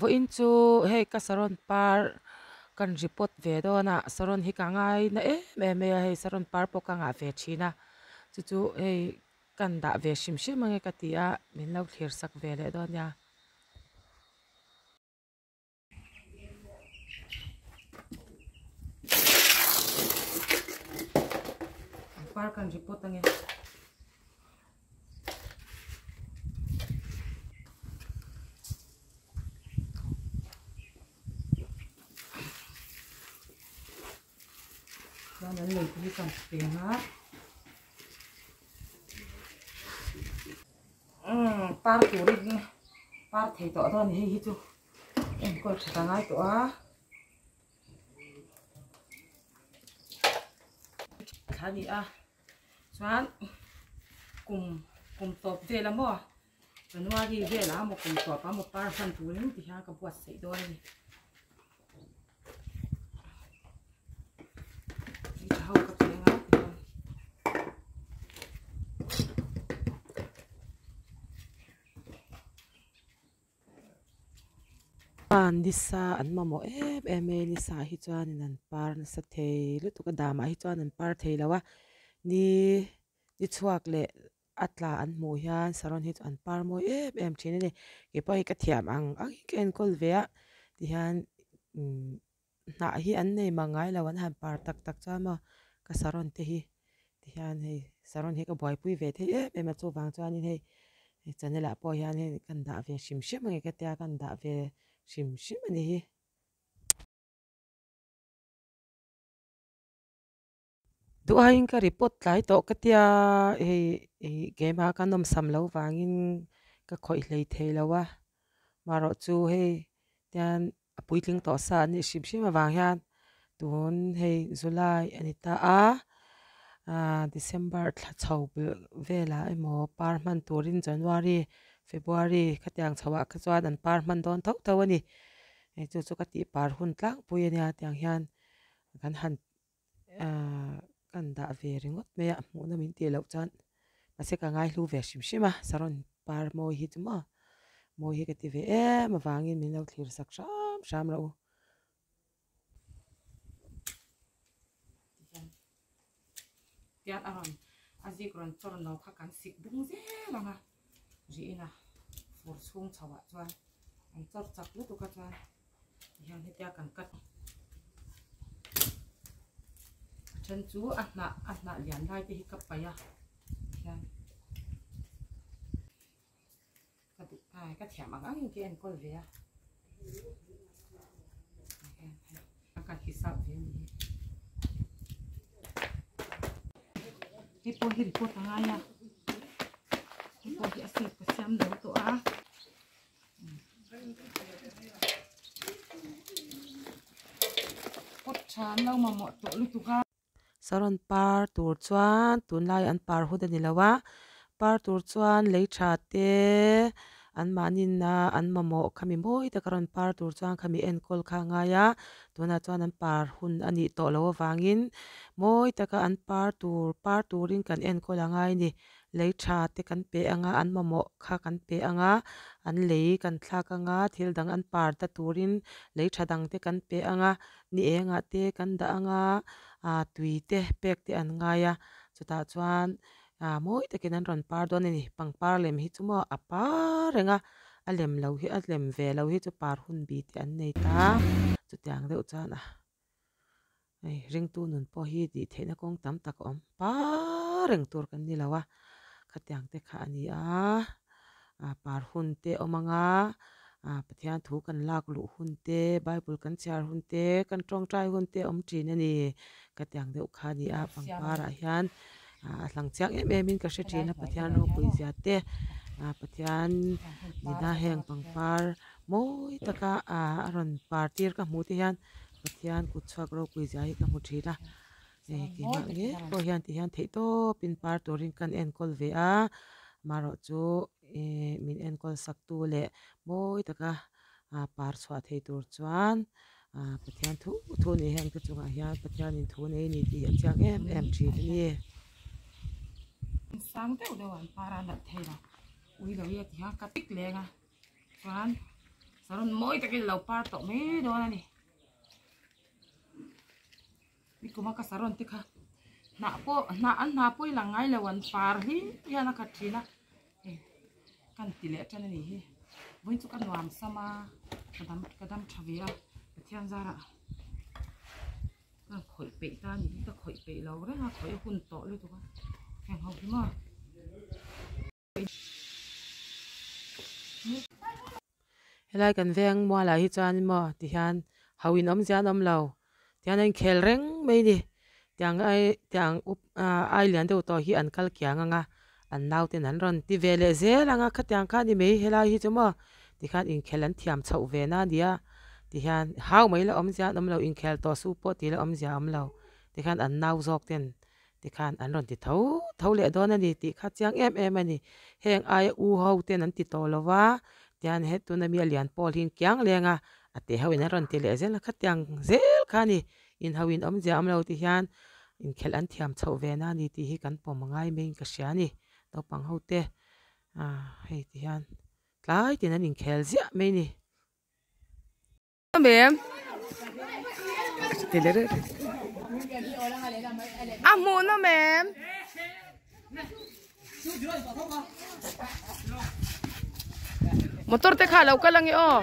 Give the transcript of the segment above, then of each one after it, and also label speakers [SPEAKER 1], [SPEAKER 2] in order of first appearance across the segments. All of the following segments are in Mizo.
[SPEAKER 1] Vawiin chu hei ka saron par kan report ve dawn a saron hi ka ngai na em em mai a hei saron par pawh ka ngah ve thin a chu chu hei kan dah ve hrim hrim ange ka ti a min lo thlir sak ve leh dawn nia. Par kan report ange. Chuan an lei te hi kan peng a. Umm par turin par thei tawh dawn a ni hei hi chu enkawl tha ta ngai tawh a. Thla a ni a chuan kum kum tawp vel a maw January velah maw kum tawp ah maw par hman turin ti hian ka buatsaih dawn a ni. Ho ka peng a tihian nisa an mamawh em em mai a nisa hi chuanin an par nasa thei lutuk a damah hi chuan an par thei lo a ni ni chhuak leh a tla an hmuh hian saron hi chu an par mawi em em thin a ni keipawh hi ka thiam ang ang hi ka enkawl ve a tihian umm hnah hi an nei mang ngai lo an han par tak tak chuan maw ka saron te hi tihian hei saron hi ka buaipui ve thei em em a chuvang chuanin hei channel ah pawh hian hei kan dah ve hrim hrim ang e ka tia kan dah ve hrim hrim a ni hi. Duhaiin ka report tlai tawh ka tia hei ih keimah ka nawmsam lo vangin ka khawih hlei thei lo a marawh chu hei tian a puitling tawh sa an nih hrim hrim avang hian tun hei July a ni ta a ah December thla chho velah emaw par hman turin January February khatiang chho ah kha chuan an par hman dawn tho tho a ni hei chu chu ka tih par hun tlangpui a nia tiang hian kan han Ahh kan dah ve ringawt mai a hmuhna min tih loh chuan mahse ka ngaihlu ve hrim hrim a saron par mawi hi chu maw mawi hi ka ti ve em avangin min lo thlir sak hram hram rawh u. Tian a rawn a zik rawn chawr no kha kan sik bung zel ang a rihin a fur chhung chho ah chuan an chawr chak lutuk a chuan Tihian hetia kan cut a then chu a hnah a hnah lian lai te hi ka paih a tihian ka duh ai ka thiam ang ang in ka enkawl ve a ka hisap ve a ni hi hei pawh hi report a ngai a hei pawh hi a seat ka siam lo tawh a. Saron par tur chuan tunlai an par hun a ni lo a par tur chuan lei tha te an mahnin a an mamawh khami mawi taka rawn par tur chuan khami enkawl kha a ngai a tunah chuan an par hun a nih tawh loh avangin mawi taka an par tur par turin kan enkawl a ngai a ni. Lei tha te kan pe anga an mamawh kha kan pe anga an lei kan thlak anga thil dang an par ta turin lei tha dang te kan pe anga ni engah te kan dah anga ah tui te pek te an ngai a chutah chuan ah mawi takin an rawn par dawn a ni pangpar lem hi chu maw a par reng a a lem lo hi a lem ve lo hi chu par hun bi te an nei ta chutiang deuh chuan a. Hei ringtu nun pawh hi tih theihna kawng tam tak a awm par reng tur kan ni lo a, khatiang te kha a ni a, ah par hun te awm ang a, ah Pathian thu kan lak luh hun te, Bible kan chhiar hun te, kan tawngtai hun te a awm thin a ni, khatiang deuh kha a ni a, pangpar ah hian ah a hlang chiang em em in ka hre thin a Pathian ropui zia te, ah Pathian nina heng pangpar mawi taka ah a rawn par tir ka hmuh te hian. Pathian kut chhuak ropui zia hi ka hmu thin a, hei keimah ngei pawh hian ti hian theih tawpin par turin kan enkawl ve a, amaherawh chu ihh min enkawl sak tu leh mawi taka ah par chhuah thei tur chuan ah Pathian thu thu ni heng te chungah hian Pathianin thu nei a ni tih a chiang em em thin a ni.
[SPEAKER 2] Sang deuh deuh an par a nalh thei lo, ui lo hi a ti hian ka tik leng a chuan.
[SPEAKER 1] Saron mawi takin a lo par tawh mai dawn a ni. Nikuma ka saron te kha hnah pawh hnah an hnah pawh i lang ngai lo an par hlim hian a khat thin a hei kan ti leh tan a nih hi vawiin chu ka nuam sam a ka dam ka dam tha ve a Pathian zarah ka khawih peih ta a nih hi ka khawih peih lo reng a khawih a hun tawh lutuk a heng ho hi maw. Helai kan veng mualah hi chuan maw ti hian ho in awm ziah an awm lo tihian a inkhel reng mai a ni tiang ai tiang up ah ai lian deuh tawh hi an kal kiang ang a an nau ten an rawn ti ve leh zel ang a khatiang kha a ni mai helai hi chu maw tikhan inkhel an thiam chhoh ve na a nia tihian hau mai la awm ziah an awm lo inkhel tawh suh pawh tih la awm ziah a awm lo tikhan an nau zawk ten Tikhan an rawn ti tho tho leh dawn a ni tih kha chiang em em a ni. Heng aia u ho ten an ti tawh lo va, tian he tuna mi a lian pawl hi kiang leng a, a teh ho in an rawn ti leh zel a, khatiang zel kha a ni. In ho in awmzia awm lo ti hian inkhelh an thiam chhoh ve na a ni tih hi kan pawm a ngai maiin ka hria a ni. Naupang ho te ah hei ti hian tlai tin an inkhel ziah mai a ni.
[SPEAKER 2] A hmuh nawm em? Motor te kha lo kal ange aw.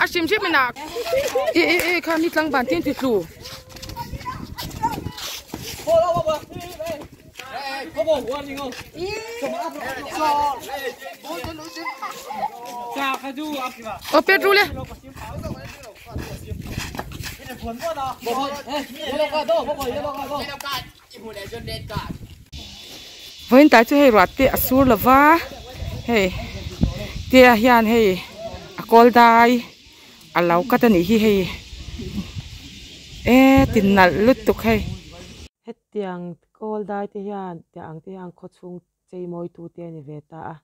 [SPEAKER 2] A hrim hrim in a i i i kha mi tlangvan tin ti tlu. Aw petrol e. Vawiin tai chu hei ruah te a sur lova hei te ah hian hei a kawl dai a lo cut a nih hi hei e ti nalh lutuk hei.
[SPEAKER 1] Hetiang kawl dai te hian tiang ang te hian khaw chhung chei mawi tu te a ni ve ta a,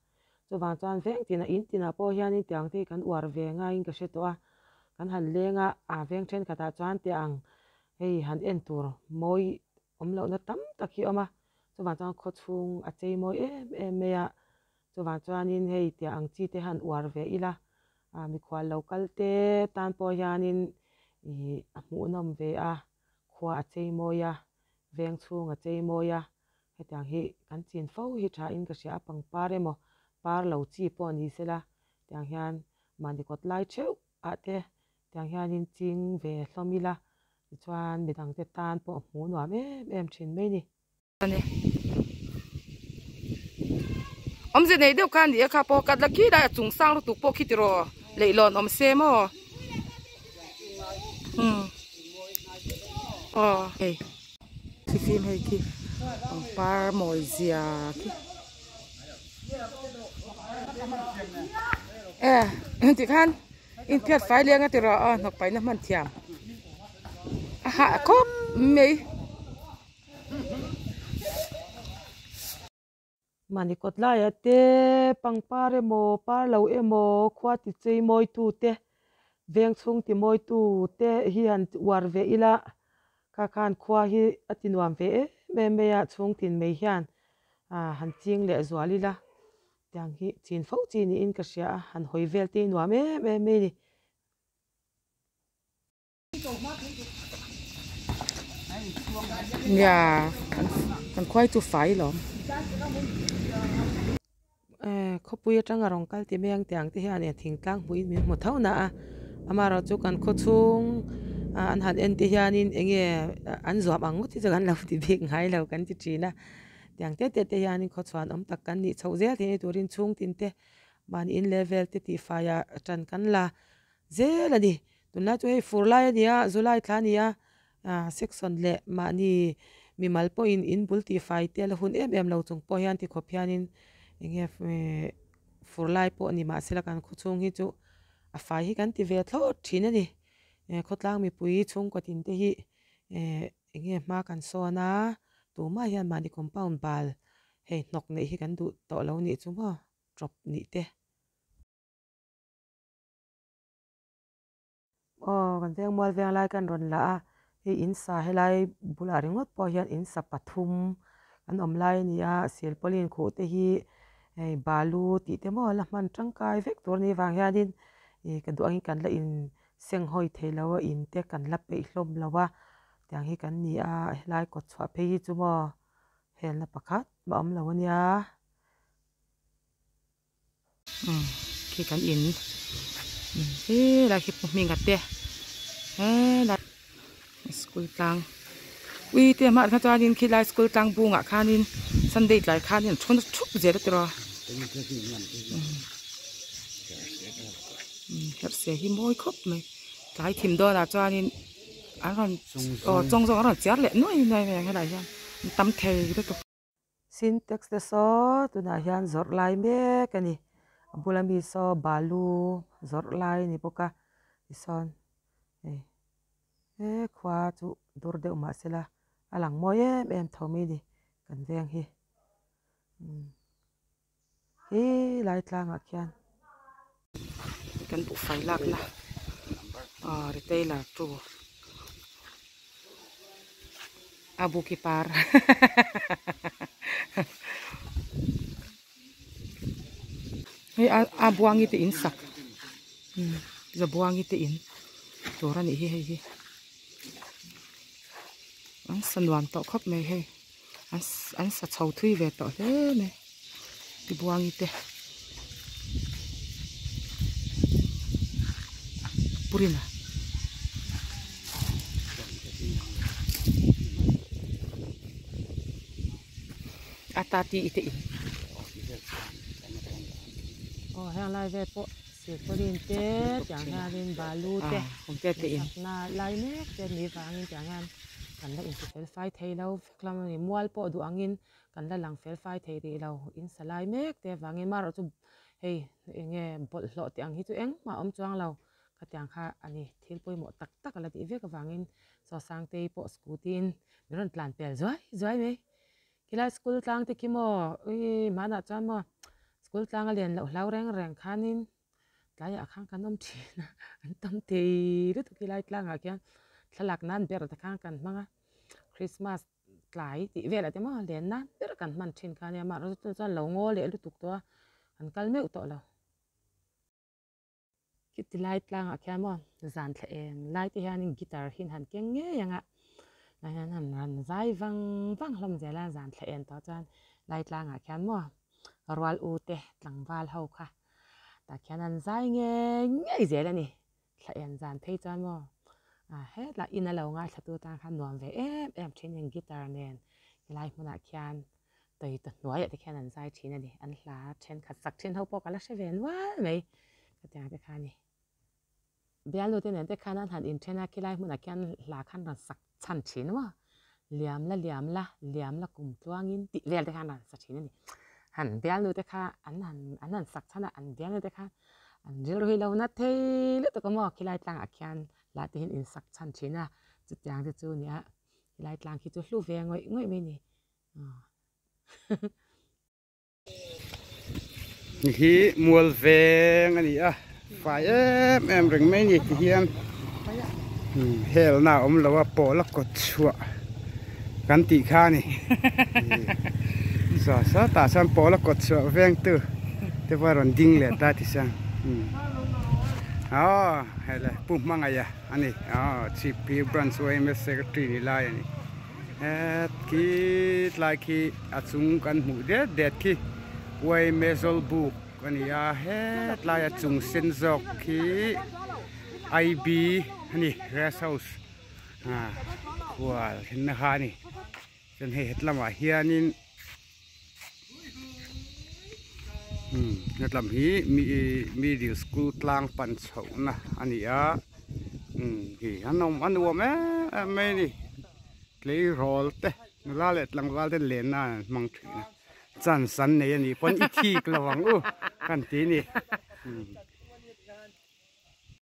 [SPEAKER 1] chuvang chuan veng tinah in tinah pawh hianin tiang te hi kan uar ve ngaiin ka hre tawh a, kan han leng a, a veng thenkhatah chuan tiang hei han en tur mawi awm lohna tam tak hi a awm a, chuvang chuan khaw chhung a chei mawi em em mai a, chuvang chuanin hei tiang ang chi te han uar ve ila, ah mikhual lo kal te tan pawh hianin ih a hmuhnawm ve a. Khua a chei mawi a, veng chhung a chei mawi a, hetiang hi kan chin fo hi tha in ka hria a, pangpar emaw par lo chi pawh ni sela tiang hian mahni kawt lai theuh ah te tiang hianin ching ve hlawm ila tichuan midang te tan pawh hmuh nuam em em thin mai ni.
[SPEAKER 2] Awmze nei deuh kha a ni a kha pawh kat la khi lai a chung sang lutuk pawh khi tiraw leihlawn awm se maw umm aw hei thifim hei khi pangpar mawi zia khi e tikhan inphiat fai leng a tiraw aw hnawk paihna hman thiam a hah khawp mai.
[SPEAKER 1] Mahni kawt laiah te pangpar emaw par lo emaw khua ti chei mawi tu te veng chhung ti mawi tu te hi han uar ve ila kha khan khua hi a ti nuam ve em em mai a chhung tin mai hian ah han ching leh zual ila tiang hi chin fo chi niin ka hria a han hawi vel te hi nuam em em mai a ni.
[SPEAKER 2] Nia kan khuai chu fai lawm.
[SPEAKER 1] Eh khawpui atanga rawn kal ti mai ang tiang te hian eh thingtlang hmuhin min hmu tho na a amaherawh chu kan khaw chhung ah an han en te hianin eng nge an zuam ang ngawt hi chu kan lo ti bik ngai lo kan ti thin a tiang te te te hianin khaw chhuan awm tak kan nih chhoh zel theih ni turin chhung tin te mahni in level te tihfai ah tan kan la zel a ni. Tunlai chu hei fur lai a ni a, July thla a ni a, ah section leh mahni mimal pawhin in bul tihfai te la hun em em lo chung pawh hian tikhawp hianin eng nge fur lai pawh ni mahsela kan khaw chhung hi chu a fai hi kan ti ve thlawt thin a ni. Khawtlang mipui chhungkaw tin te hi eh eng nge hma kan sawn a, tumah hian mahni compound bal hei hnawk neih hi kan duh tawh lo nih chu maw tawp nih te. Aw kan veng mual veng lai kan rawn la a, hei in sa helai bulah ringawt pawh hian in sa pathum An awm lai a ni a silpauline khuh te hi hei balu tih te maw la hman tangkai vek tur a nih vang hianin ih ka duh angin kan la in seng hawi thei lo a in te kan la peih hlawm lo a tiang hi kan ni a helai kawt chhuah phei hi chu maw helna pakhat mah a awm lo a nia.
[SPEAKER 2] Umm khi kan in helai khi pu hminga te helai school tlang ui te hmaah kha chuanin khilai school tlang bungah khanin sunday tlai khanin an thu na thup zel a tiraw umm herhse hi mawi khawp mai tlai thim dawnah chuanin an rawn aw chawng zawng an rawn chiar leh nuai nuai mai ang helaiah hian an tam thei lutuk.
[SPEAKER 1] Sintex te saw tunah hian zawrh lai mek a ni a bula mi saw balu zawrh lai a ni bawk a tisawn hei he khua chu dur deuh mah sela a lang mawi em em tho mai a ni kan veng hi umm he lai tlangah khian.
[SPEAKER 2] Kan buhfai lakna aw retailer tu a bookkeeper hei a buangi te in sak zabuangi te in tur a nih hi hei hi an sa nuam tawh khawp mai hei an sa chho thui ve tawh hle mai tibuangi te purina. Ata ti te in.
[SPEAKER 1] Aw heng lai vel pawh silpauline te tiang hianin balu te sakna lai mek te ni vangin tiang hian kan la inti fel fai thei lo vek hlawm a ni mual pawh duh angin kan la lang fel fai thei rih lo in sa lai mek te avangin marawh chu hei eng nge bawlhhlawh tih ang hi chu engmah a awm chuang lo khatiang kha a ni thil pawimawh tak tak a la tih vek avangin chaw sangtei pawh scooty in min rawn tlan pel zuai zuai mai khilai school tlang te khi maw ui hmanah chuan maw school tlang a lian loh hlau reng reng khanin tlaiah khan kan awm thin a an tam thei lutuk khilai tlangah khian thlalak nan ber te khan kan hmang a christmas. Tlai tih velah te maw len nan ber kan hman thin kha ania mahrawh chu chuan lo ngaw leh lutuk tawh a an kal meuh tawh lo. Khiti lai tlangah khian maw zan thla eng lai te hianin guitar hi an han keng ngei ang a lai hian an rawn zai vang vang hlawm zel a zan thla en tawh chuan lai tlangah khian maw rual u te tlangval ho kha tah khian an zai ngei ngei zel a ni. Thla en zan phei chuan maw ah hetlai in a lo ngaithla tu tan khan nuam ve em em thin in guitar nen helai hmunah khian tawi ta hnuaiah te khian an zai thin a ni an hla thenkhat sak thin ho pawh ka la hre ve nual mai khatiang te kha a ni bialnu te nen te khan an han inthen a khilai hmunah khian hla khan rawn sak chhan thin maw liam la liam la liam la kum tluangin tih vel te khan rawn sa thin a ni han bialnu te kha an han an han sak chhan a an bialnu te kha an rilru hi lo na thei lutuk a maw khilai tlangah khian lah te hian insak chhan thin a chutiang te chu a ni a khilai tlang khi chu hlu ve ngawih ngawih mai a ni.
[SPEAKER 3] Hi mual veng a ni a fai em em reng mai a ni ti hian helna a awm lo a pawl a kawt chhuah kan tih kha a ni saw sawtah chuan pawl a kawt chhuah veng tu te pawh a rawn ding leh ta ti chuan aw hei le pu hmangaih a a ni aw chhipphir branch yma secretary ni lai a ni. Het khi tlai khi a chung kan hmuh det det khi Uaime Zawlbuk a ni a hetlai a chung sen zawk khi IB a ni rest house ah khual thenna kha a ni chuan hei hetlamah hianin umm hetlam hi middle school tlang pan chhohna a ni a umm hi a nawm a nuam em em mai a ni tleirawl te nula leh tlangval te lenna an hmang thin a chance an nei a nih pawn i thik lo ang u kan ti a ni.